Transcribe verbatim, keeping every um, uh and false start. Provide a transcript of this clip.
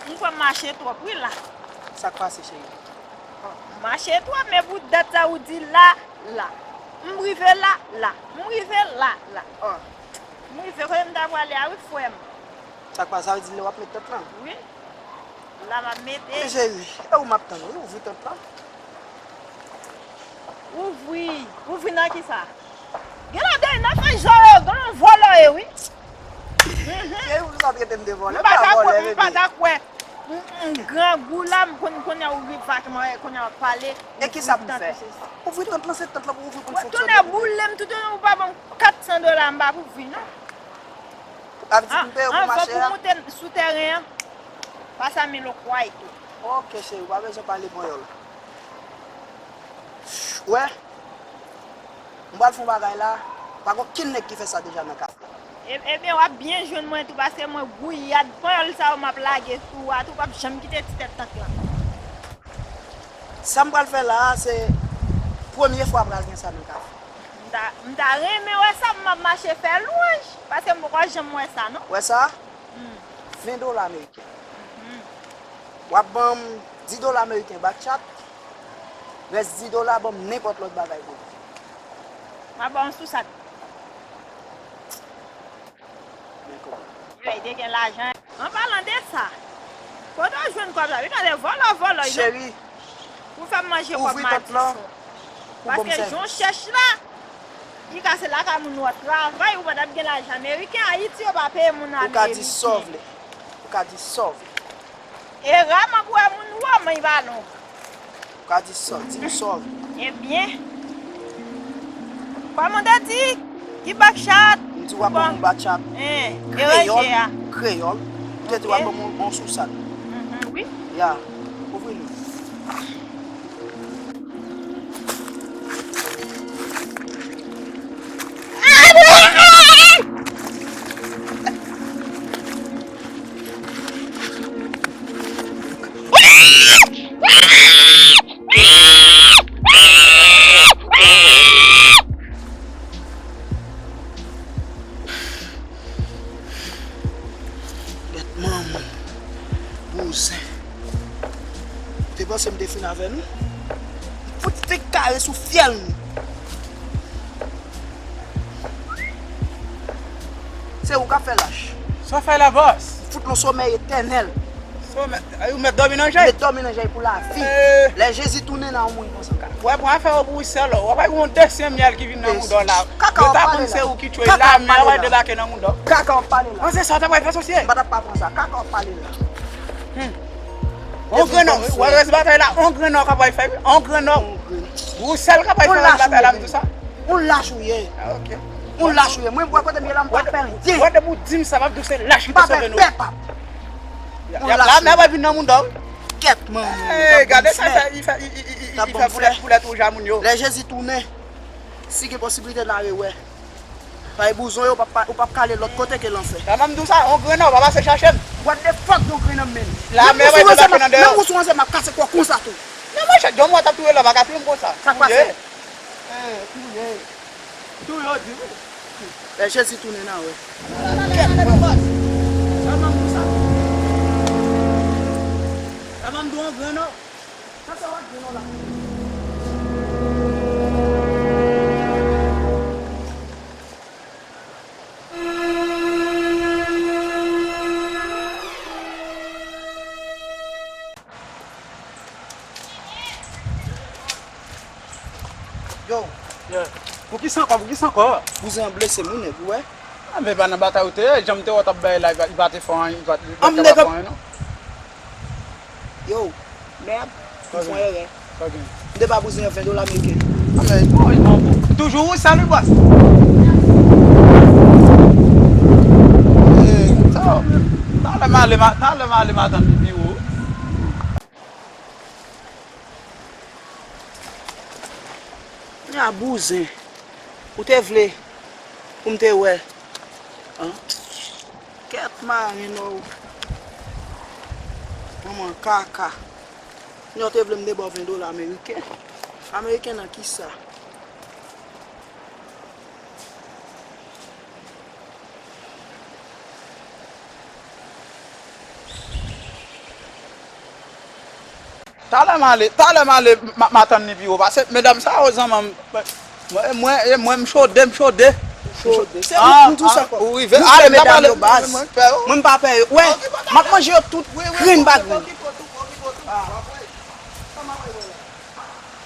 M kwè m mache twòp wi la. Sa k pase, cheri? M mache twòp, men pou dat sa ou di la, la. M rive la, la. M rive la, la. Oh. M rive kote m ta prale a wi, frè m. Sa k pase, sa vle di lè w ap met tant lan? Wi. La m ap mete. Men cheri, e ou m ap tann wi, ouvri tant lan. Ouvri. Ouvri nan kisa? Gen la dèyè nan fè jò yo, gen yon vòlò ye wi. Cheri, ou sa trete m de vòlè? M pa ta kwè, m pa ta kwè. M, m grangou la, m konn, kounye a ou rive ak mwen, kounye a w ap pale. E kisa pou m fè? Ouvri tant lan, se tant lan pou ouvri pou l fonksyone. Tonè boule m, tout ou pa ban m kat san dola, m pa pou ouvri non. Sa vle di m peye pou mache a? Anvan pou moute sou tèren an, pase a men lokway tou. Ok, cheri, ou pa bezwen pale panyòl. Wè, m pral fè yon bagay la, pa gen okenn nèg ki fè sa deja nan kafe. E, ebyen, w ap byen jwenn mwen tou, paske mwen gouyad, panyòl sa yo m ap lage sou ou a tou, w p ap janm kite ti tèt tank lan. Sa m pral fè la a, se premye fwa pral gen sa nan kafe. M ta, m ta renmen wè sa, m ap mache fè lwanj, paske m poko janm wè sa, non. Wè sa? Hmm. Ven dola ameriken. Mhm. W ap ban m dis dola ameriken back chat, rès dis dola, ban m nenpòt lòt bagay pou ou. M ap ba w yon sousad. Men kòb. Yo, li te gen lajan. An palan de sa, kote w jwenn kòb la? Wi, tande vòlò, vòlò, non? Cheri, pou fè m manje kòb madison. Paske jan w chèch la, li ka se lakay moun ou ap travay, ou pa t ap gen lajan ameriken. Ayiti, yo pa peye moun ameriken. Ou ka di sa w vle. Ou ka di sa w vle. E raman pou wè moun ou a, men li pa long. Ou ka di sa, di m sa w vle. Ebyen, kòman w te di? Ki back chat? M di w ap ban m yon back chat. Hein, kreyòl, kreyòl. Ou te di w ap ban m yon sousad. Mhm, wi. Ya, ouvri li. Gèt manman, bouzen. Ou te panse m te fin avè nou? M fout fèk kare sou fyèl nou. Se ou k ap fè lach. Sa w fè la, bòs? M fout nan somèy etènèl. Somèy, ay, ou mèt dòmi nan jèy? Mèt dòmi nan jèy pou lavi. Eh. Lè Jezi tounen la, ou mouri konsa. Wè, pran afè w pou ou sèl, w ap wè yon desyen myèl ki vin nan mouda w la. Yo ta konn se ou ki tchwe la, men w ap debake nan mouda w. Kaka w ap pale la. An, se sa w ta pral fè, sòsye? M pa t ap pa pran sa. Kaka w ap pale la. Hmm. On grenn nò, wè rès batay la, on grenn nò ka pral fè, wi. On grenn nò. Ou sèl ka pral fè batay la, m di w sa. On lach ou ye. Ah, ok. On lach ou ye. Mwen, wè kote m ye la, m pa pè anyen. Wè, depi w di m sa, m ap di w se lach ki te sove nou. M pa pè pèp. Y ap la, men w ap vin nan mouda w. Kèt, manman. Ey, gade sa, li fè, li fè boulèt, boulèt wouj a moun yo. Lè Jezi tounen, si gen posiblite n a rewè. Bay bouzon yo, ou p ap, ou p ap kale lòt kote ke lanfè. Sa m di w sa, on grenn nò, pa pase chache m. What the fuck, on grenn nò, man? La, men w ap debake nan deyò. Menm ou sou ranse, m ap kase kò konsa tou. Men monchè, John Moore t ap touye lè, pa ka touye m konsa. Sa k pase? Eh, touye. Touye, w di wi. Lè Jezi tounen, n a wè. Kèt, man. Sèlman m di w sa. Sèlman m di w on grenn nò. Sa se w ak grenn nò la. Yo. Yeah. Poukisa ankò? Poukisa ankò? Bouzen an blese m wi, nèg, ou wè? Ah, men pa nan batay ou te ye, jan m te wè w t ap bay la, li pa, li pa te fè anyen, li pa, li pa te fè anyen, non. Yo, mèd, m fè yon erè. M te ba bouzen an ven dola ameriken. Ah, men, bon, bon, bon. Toujou ou sèl, wi, bòs. Eh, sa, talè m ale, ma-, talè m ale, m a tann li pi wo. Nya bouzen. Ou te vle pou m te wè. An? Kèt maren non. Manman kaka. Nya ou te vle m te ba w ven dola ameriken. Ameriken nan kisa? Talè m ale, talè m ale, m a, m a tann li pi wo. Pase medam sa yo zanmi m. Mwen, mwen, e mwen, m chode, m chode. Chode. Se ou, m di w sa ankò. Ou rive. Nou ale, se medam yo baz. Mwen, mwen pè yo. Mwen, m pa pè yo. Wè, m ap manje yo tout grenn pa grenn.